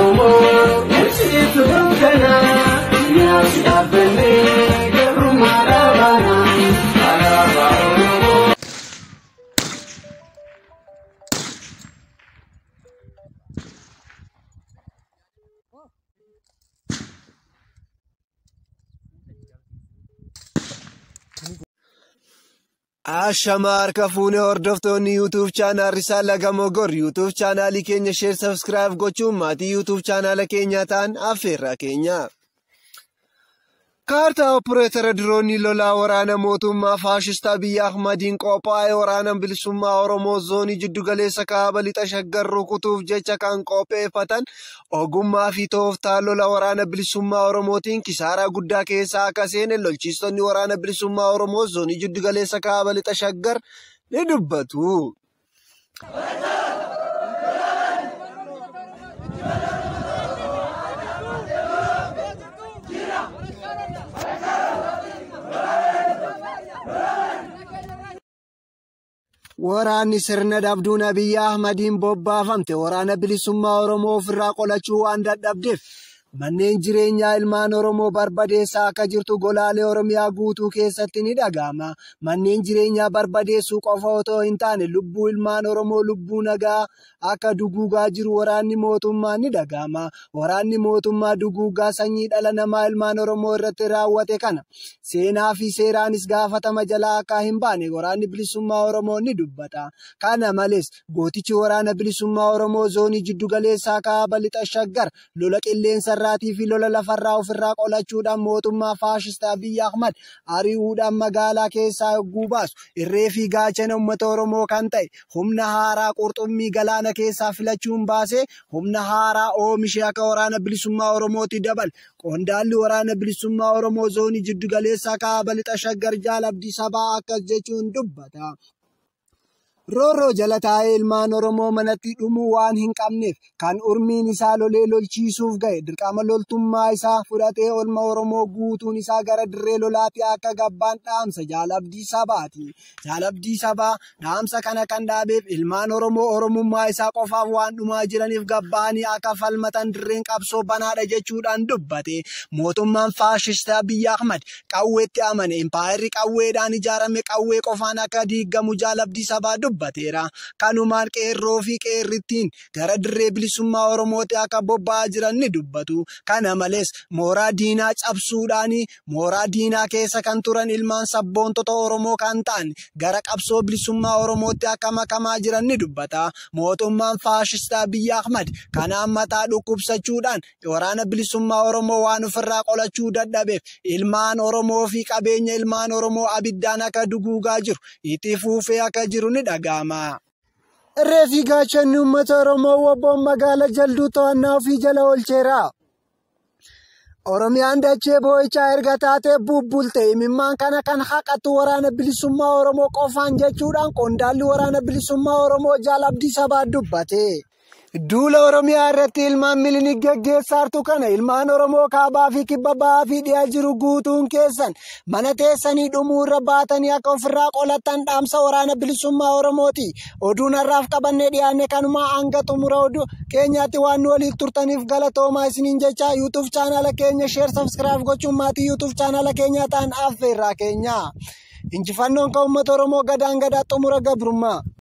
Oromoo ibsituu dukkanaa nyaati dhaabbannee gabrummaa dhaabaana. Alaabaa Oromoo. Ashama harka fuunee hordoftoonni YouTube channel Risaala Gamoo Gor YouTube chaanaalii keenya share subscribe gochuun maatii YouTube chaanaala keenyaa ta'an affeerraa keenya. Kaartaa opereetara diroonii lolaa waraana mootummaa faashistaa Abiyyi Ahmadiin qophaa'e waraana bilisummaa Oromoo zoonii jiddugaleessa kaaba lixa shaggar rukutuuf jecha kan qopheeffatan ogummaa fi tooftaa lola waraana bilisummaa Oromootiin kisaaraa guddaa keessaa akka seene lolchiistonni waraana bilisummaa Oromoo zoonii jiddugaleessa kaaba lixa shaggar ni dubbatu. Waraanni sirna dhabduun Abiyyi Ahmadiin bobbaafamte waraana bilisummaa Oromoo ofirraa qolachuu waan dadhabdeef manneen jireenyaa ilmaan Oromoo barbadeessaa akka jirtu golaalee Oromiyaa guutuu keessatti ni dhaga'ama. Manneen jireenyaa barbadeessuu qofa otoo hin taane lubbuu ilmaan Oromoo lubbuu nagaa akka duguugaa jiru waraanni mootummaa ni dhaga'ama. Waraanni mootummaa duguugaa sanyii dhala namaa ilmaan Oromoo irratti raawwate kana seenaa fi seeraanis gaafatama jalaa akka hin baane waraanni bilisummaa Oromoo ni dubbata. Kana malees gootichi waraana bilisummaa Oromoo zoonii jiddugaleessaa kaaba lixa shaggar lola qilleensa irraatii fi lola lafarraa ofirraa qolachuudhaan mootummaa faashistaa Abiyyi Ahmad ari'uudhaan magaalaa keessaa yogguu baasu irree fi gaachana uummata Oromoo kan ta'e humna haaraa qurxummii galaana keessaa filachuun baasee humna haaraa oomishee akka waraana bilisummaa Oromootti dabal. Qondaalli waraana bilisummaa Oromoo zoonii jiddugaleessaa kaaba lixa shaggar Jaal Abdii Sabaa akkas jechuun dubbata. Roorroo jala taa'ee ilmaan Oromoo manatti dhumuu waan hin qabneef kan urmiin isaa lolee lolchiisuuf ga'e dirqama loltummaa isaa fudhatee olma Oromoo guutuun isaa gara dirree lolaatti akka gabbaan dhaamsa Jaal Abdii Sabaati. Jaal Abdii Sabaa dhaamsa kana kan dhaabeef ilmaan Oromoo Oromummaa isaa qofaaf waan dhumaa jiraniif gabbaanii akka falmatan dirreen qabsoo banaadha jechuudhaan dubbate. Mootummaan faashistaa Abiyyi Ahmad qawweetti amane impaayerri qawweedhaan ijaarame qawwee qofaan akka diigamu Jaal Abdii Sabaa dubbateera. Kanumaan qeerroo fi qeerrittiin gara dirree bilisummaa Oromootti akka bobba'aa jiran ni dubbatu. Kana malees mooraa diinaa cabsuudhaan mooraa diinaa keessa kan turan ilmaan sabboontota Oromoo kan ta'an gara qabsoo bilisummaa Oromootti akka makamaa jiran ni dubbata. Mootummaan faashistaa Abiyyi Ahmad kanaan mataa dhukkubsachuudhaan waraana bilisummaa Oromoo waan ofirraa qolachuu dadhabeef ilmaan Oromoo fi qabeenya ilmaan Oromoo abiddaan akka duguugaa jiru itti fuufee akka jiru ni dhaga'ama. Irree fi gaachanni uummata Oromoo wobboon magaala jalduu to'annaa ofii jala oolcheera. Oromiyaan dachee boo'ichaa erga taatee bubbulte imimmaan kana kan haqatu waraana bilisummaa Oromoo qofaan jechuudhaan qondaalli waraana bilisummaa Oromoo Jaal Abdii Sabaa dubbate. Duula Oromiyaa irratti ilmaan Minilik geggeessaartu kana ilmaan Oromoo kaabaa fi kibba ba'aa fi dhiyaa jiru guutuun keessan mana teessanii dhumuu irra baatanii akka ofirraa qolattan dhaamsa waraana bilisummaa Oromooti. Oduun har'aaf qabannee dhiyaanne kanuma hanga xumura oduu keenyaatti waan nu waliin turtaniif galatoomaa isiniin jecha YouTube chaanaala keenya share subscribe gochuun maatii YouTube chaanaala keenyaa ta'an affeerraa keenya. Injifannoon kan uummata Oromoo gadaan gadaa xumura gabrummaa.